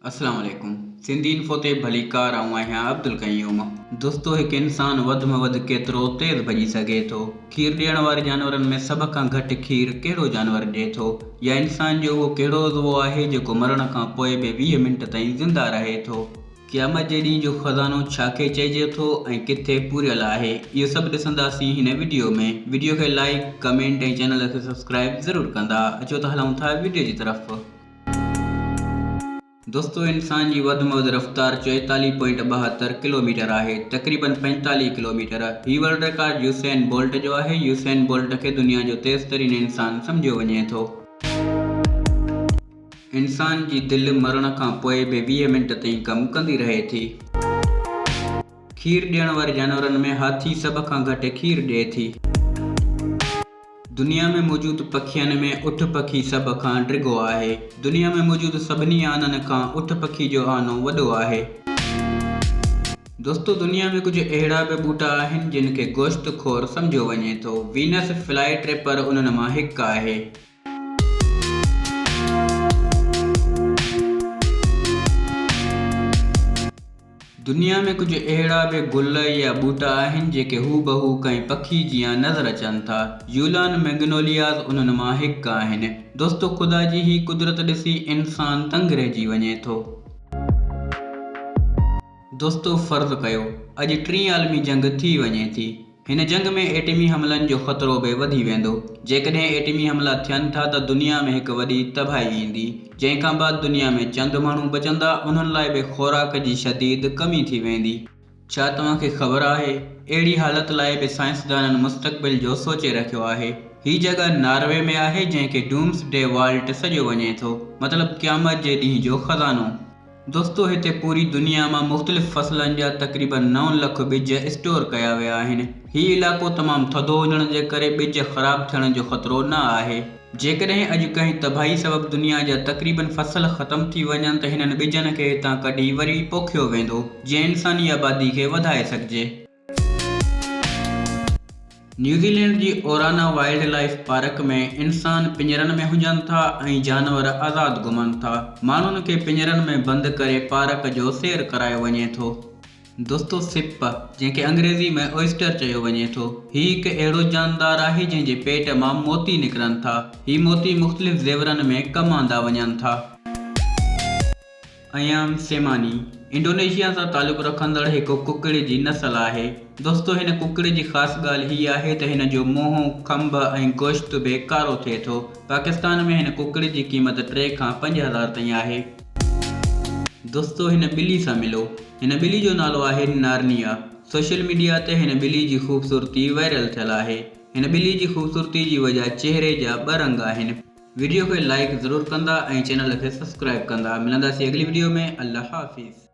اسلام عليڪم سنڌي انفو تي ڀليڪار آئون آهيان عبدالقيوم. دوستو هڪ انسان وڌ ۾ وڌ ڪيترو تيز ڀڄي سگهي ٿو؟ کير ڏيڻ واري جانورن ۾ سڀ کان گهٽ کير ڪهڙو جانور ڏئي ٿو؟ يا انسان جو اهو ڪهڙو عضوو آهي جيڪو مرڻ کان پوء به 20 منٽ تائين زنده رهي ٿو؟ قيامت جي ڏينهن جو خزانو ڇا کي چئجي ٿو ۽ ڪٿي پوريل آهي؟ اهو سڀ ڏسنداسين هن وڊيو ۾. وڊيو کي لائيڪ، ڪمينٽ ۽ چينل کي سبسڪرائيب ضرور ڪندا. اچو ته هلون ٿا وڊيو جي طرف. دوستو انسان جي وڌ ۾ وڌ رفتار چوئيتاليهه پوائنٽ 72 ڪلوميٽر آهي تقريبن 45 ڪلوميٽر. هي ورلڊ رڪارڊ يوسين بولٽ جو آهي. يوسين بولٽ کي دنيا جو تيز ترين انسان سمجهيو وڃي ٿو. انسان جي دل مرڻ کان پوء به 20 منٽ تائين ڪم ڪندي رهي ٿي. کير ڏيڻ واري جانورن ۾ هاٿي سڀ کان گهٽ کير ڏئي ٿي. دنيا ۾ موجود پکين ۾ اٺ پکي سڀ کان ڊگهو آهي. دنيا ۾ موجود سڀني آنن کان اٺ پکي جو آنو وڏو آهي. دوستو دنيا ۾ ڪجهه اهڙا به ٻوٽا آهن جن کي گوشت خور سمجهيو وڃي ٿو. وينس فلائي ٽريپر انهن مان هڪ آهي. دنيا ۾ ڪجهه اهڙا به گل يا ٻوٽا آهن جيڪي هوبهو ڪنهن پکي جيان نظر اچن ٿا. يولان ميگنولياز انهن مان هڪ آهن. دوستو خدا جي هي قدرت ڏسي انسان دنگ رهجي وڃي ٿو. دوستو فرض ڪيو اڄ ٽين عالمي جنگ ٿي وڃي ٿي. هن جنگ ۾ ايٽمي حملن جو خطرو به وڌي ويندو. جيڪڏهن ايٽمي حملا ٿين ٿا ته دنيا ۾ هڪ وڏي تباهي ايندي، جنهن کان بعد دنيا ۾ چند ماڻهو بچندا، انهن لاء به خوراڪ جي شديد ڪمي ٿي ويندي. ڇا توهان کي خبر آهي، اهڙي حالت لاء به سائنسدانن مستقبل جو سوچي رکيو آهي. هي جڳهه ناروي ۾ آهي، جنهن کي ڊومس ڊي والٽ سڏيو وڃي ٿو، مطلب قيامت جي ڏينهن جو خزانو. دوستو هتي پوري دنيا مان مختلف فصلن جا تقريبن نو لک ٻج اسٽور ڪيا ويا آهن. هي علائقو تمام ٿڌو هجڻ جي ڪري ٻج خراب ٿيڻ جو خطرو نه آهي. جيڪڏهن اڄ ڪنهن تباهي سبب دنيا جا تقريبن فصل ختم ٿي وڃن ته هنن ٻجن کي هتان ڪڍي وري پوکيو ويندو جيئن انساني آبادي کي وڌائي سگهجي. نيوزيلينڊ جي اورانا وائلڊ لائيف پارڪ ۾ انسان پڃرن ۾ هجن ٿا ۽ جانور آزاد گهمن ٿا. ماڻهن کي پڃرن ۾ بند ڪري پارڪ جو سير ڪرايو وڃي ٿو. دوستو سپ، جنهن کي انگريزي ۾ Oyster چيو وڃي ٿو، هي هڪ اهڙو جاندار آهي جنهن جي پيٽ مان موتي نڪرن ٿا. هي موتي مختلف زيورن ۾ ڪم آندا وڃن ٿا. ايام سيماني انڊونيشيا سان تعلق رکندڙ هڪ ڪڪڙ جي نسل آهي. دوستو هن ڪڪڙ جي خاص ڳالهه هي آهي ته هن جو منهن، کنڀ ۽ گوشت به ڪارو ٿئي ٿو. پاڪستان ۾ هن ڪڪڙ جي قيمت ٽي کان 5000 تائين آهي. دوستو هن ٻلي سان ملو. هن ٻلي جو نالو آهي نارنيا. سوشل ميڊيا تي هن ٻلي جي خوبصورتي وائرل ٿيل آهي. هن ٻلي جي خوبصورتي جي وجهه چهري جا ٻه رنگ آهن. وڊيو کي لائيڪ ضرور ڪندا ۽ چينل کي سبسڪرائيب ڪندا ملنداسين اڳلي وڊيو ۾ الله حافظ.